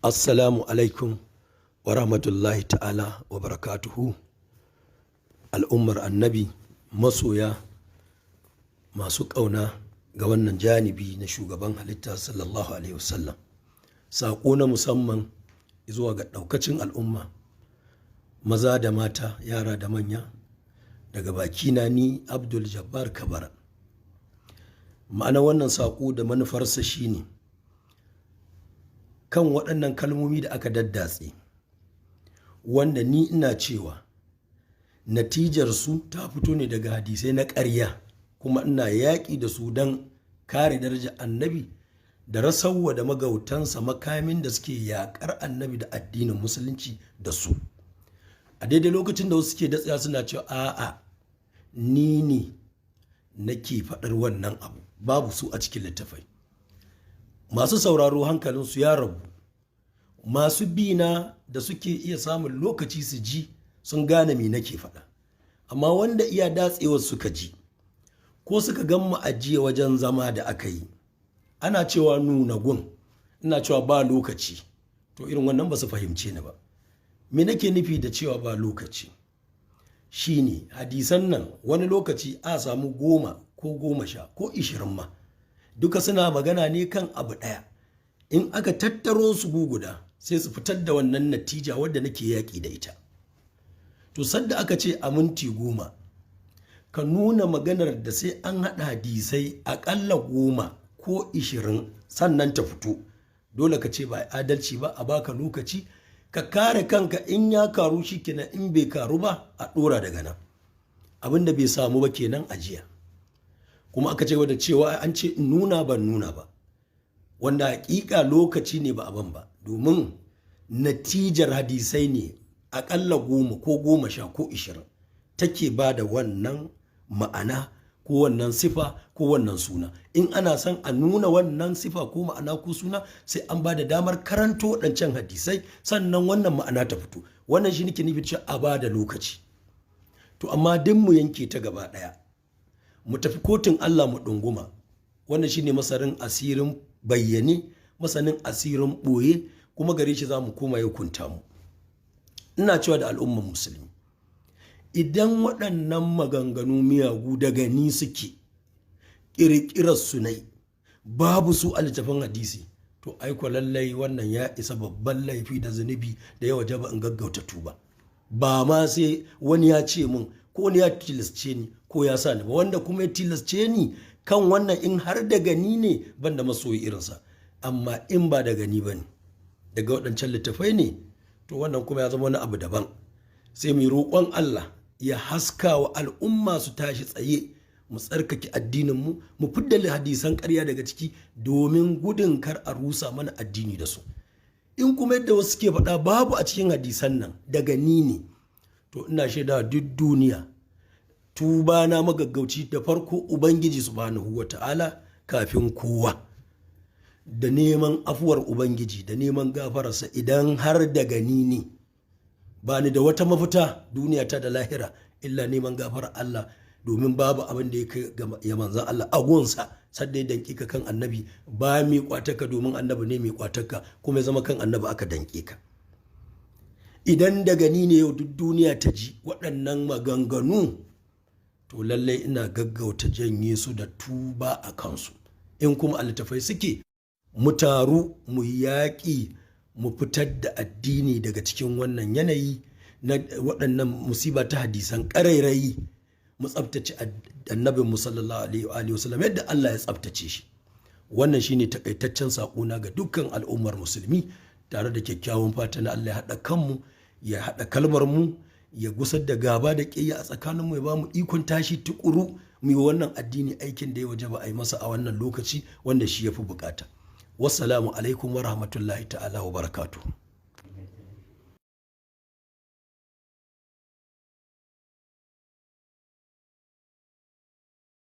Assalamu alaikum wa rahmatullahi ta'ala wa barakatuhu. Al'ummar Annabi, masoya, masu ƙauna ga wannan janibi na shugaban halitta sallallahu alaihi wasallam. Saƙo na musamman zuwa ga ɗaukacin al'umma, maza da mata, yara da manya, daga bakina ni Abdul Jabbar Kabara. Ma'ana wannan saƙo da manufarsa shine kan waɗannan kalmomi da aka daddatse, wanda ni ina cewa natijarsu ta fito ne daga hadisai na ƙarya, kuma ina yaƙi da su don kare darajar Annabi da rasarwa da magautansa makamin da suke yaƙar Annabi da addinin Musulunci da su. A daidai lokacin da wasu suke datsewa suna cewa a'a, ni ne nake faɗar wannan abu, babu su a cikin littafai. Masu sauraro hankalinsu ya rabu, masu bina da suke iya samun lokaci su ji sun gane me nake faɗa, amma wanda iya datsewar suka ji ko suka gan mu ajiye wajen zama da aka yi ana cewa nuna gun, ina cewa ba lokaci, to irin wannan ba su fahimce ni ba. Me nake nufi da cewa ba lokaci? Shine hadisan nan wani lokaci a samu 10 ko 10 ko 20 ma, duka suna magana ne kan abu ɗaya. In aka tattaro su guguda sai su fitar da wannan natija wadda nake yaƙi da ita. To sadda aka ce a minti 10 ka nuna maganar da sai an haɗa hadisai aƙalla 10 ko 20 sannan ta fito, dole ka ce ba adalci ba, a baka lokaci ka kare kanka. In ya karu shi kenan, in bai karu ba a ɗora daga nan. Abin da bai samu ba kenan a jiya. Kuma aka ce da cewa an ce in nuna, ban nuna ba, wanda hakika lokaci ne ba ban ba, domin natijar hadisai ne akalla 10 ko 10 ko 20 take ba da wannan ma'ana ko wannan sifa ko wannan suna. In ana son a nuna wannan sifa ko ma'ana ko suna, sai an ba da damar karanto waɗancan hadisai sannan wannan ma'ana ta fito. Wannan shi nake nufi cewa a ba da lokaci. To amma duk mu yanke ta gaba ɗaya, mu tafi kotun Allah mu ɗunguma. Wannan shine masanin asirin bayyane, masanin asirin ɓoye, kuma gare shi za mu koma ya hukunta mu. Ina cewa da al'umman Musulmi, idan waɗannan maganganu miyagu daga ni suke, ƙirƙirar su nai, babu su a littafin hadisi, to aiko lallai wannan ya isa babban laifi da zunubi da ya wajaba in gaggauta tuba. Ba ma sai wani ya ce mun ko wani ya tilasce ni ko ya sa ni ba. Wanda kuma ya tilasce ni kan wannan, in har daga ni ne, ban da masoyi irinsa. Amma in ba daga ni ba ne, daga waɗancan littafai ne, to wannan kuma ya zama wani abu daban. Sai mu roƙon Allah ya haska wa al'umma su tashi tsaye, mu tsarkake addininmu, mu fidda hadisan ƙarya daga ciki, domin gudun kar a rusa mana addini da su. In kuma yadda wasu ke faɗa babu a cikin hadisan nan, daga ni ne, to ina shaida duk duniya tuba na magaggauci da farko Ubangiji subhanahu wa ta'ala kafin kowa, da neman afuwar Ubangiji da neman gafararsa. Idan har daga ni ne, ba ni da wata mafita duniya ta da lahira illa neman gafarar Allah, domin babu abin da ya kai ya manzan Allah agunsa. Sadda ya danƙe ka kan Annabi ba mai kwataka, domin Annabi ne mai kwataka, kuma ya zama kan Annabi aka danƙe ka. Idan daga ni ne, yau duk duniya ta ji waɗannan maganganu, to lallai ina gaggauta janye su da tuba a kansu. In kuma a littafai suke, mu taru mu yaƙi, mu fitar da addini daga cikin wannan yanayi na waɗannan musiba ta hadisan ƙarairayi, mu tsabtace Annabin mu sallallahu alaihi wa sallam yadda Allah ya tsabtace shi. Wannan shine takaitaccen saƙona ga dukkan al'ummar Musulmi, tare da kyakkyawan fata na Allah ya haɗa kanmu, ya haɗa kalmar mu, ya gusar da gaba da ƙiyayya a tsakaninmu, ya ba mu ikon tashi tukuru mu yi wannan addini aikin da ya wajaba a yi masa a wannan lokaci wanda shi ya fi bukata. Wassalamu alaikum wa rahmatullahi ta'ala wa barakatuh.